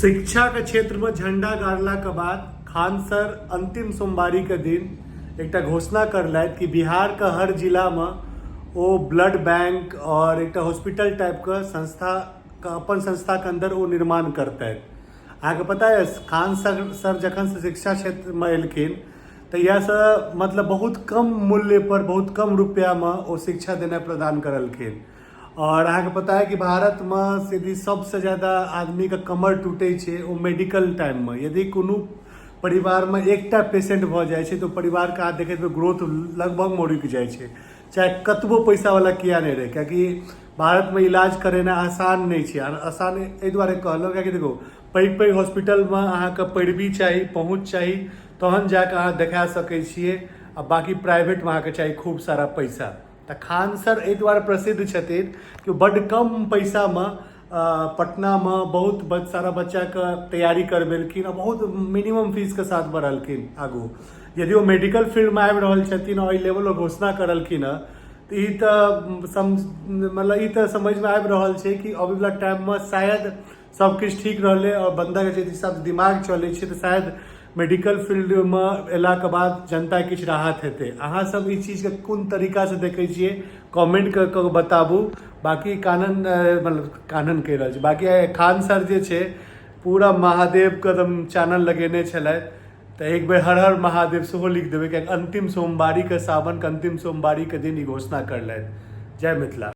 शिक्षाके क्षेत्रमे झंडा गाड़लाके बाद खान सर अंतिम सोमवारीके दिन एकटा घोषणा करलथि कि बिहारके हर जिलामे ओ ब्लड बैंक आओर एकटा हॉस्पिटल टाइपके संस्थाके अपन संस्थाके अन्दर ओ निर्माण करतथि। अहाँके पता अछि, खान सर जखनसँ शिक्षा क्षेत्रमे एलखिन तहियासँ मतलब बहुत कम मूल्यपर बहुत कम रुपैआमे ओ शिक्षा देनाइ प्रदान करलखिन। आओर अहाँके पता है कि भारतमे यदि सबसँ ज्यादा आदमीके कमर टूटै छै ओ मेडिकल टाइममे। यदि कोनो परिवारमे एकटा पेशेंट भऽ जाइ छै तऽ ओ परिवारके अहाँ देखैत हेबै ग्रोथ लगभगमे रुकि जाइ छै, चाहे कतबो पैसावला किया नहि रहै, कियाकि भारतमे इलाज करेनाइ आसान नहि छै। आसान एहि दुआरे कहलहुँ कियाकि देखू, पैघ पैघ हॉस्पिटलमे अहाँके पैरवी चाही, पहुँच चाही, तहन जाकऽ अहाँ देखा सकै छियै, आ बाँकी प्राइवेटमे अहाँके चाही खूब सारा पैसा। तऽ खान सर एहि दुआरे प्रसिद्ध छथिन कि ओ बड्ड कम पैसामे पटनामे बहुत सारा बच्चाके तैयारी करबेलखिन आ बहुत मिनिमम फीसके साथ बढ़लखिन आगू। यदि ओ मेडिकल फील्डमे आबि रहल छथिन आ एहि लेवलमे घोषणा करलखिन हँ तऽ ई तऽ मतलब ई तऽ समझमे आबि रहल छै कि अबैवला टाइममे शायद सब किछु ठीक रहलै आओर बन्दाके जे हिसाबसँ दिमाग चलै छै तऽ शायद मेडिकल फील्डमे अयलाके बाद जनता किछु राहत हेतै। अहाँ सब ई चीजके कोन तरीकासँ देखै छियै, कमेंट कऽ कऽ बताबू। बाँकी कानन मतलब कानन कहि रहल छी, बाँकी खान सर जे छै पूरा महादेवके एकदम चानन लगेने छलथि, तऽ एक बेर हर हर महादेव सेहो लिख देबै, कियाकि अन्तिम सोमवारीके, सावनके अन्तिम सोमवारीके दिन ई घोषणा करलथि। जय मिथिला।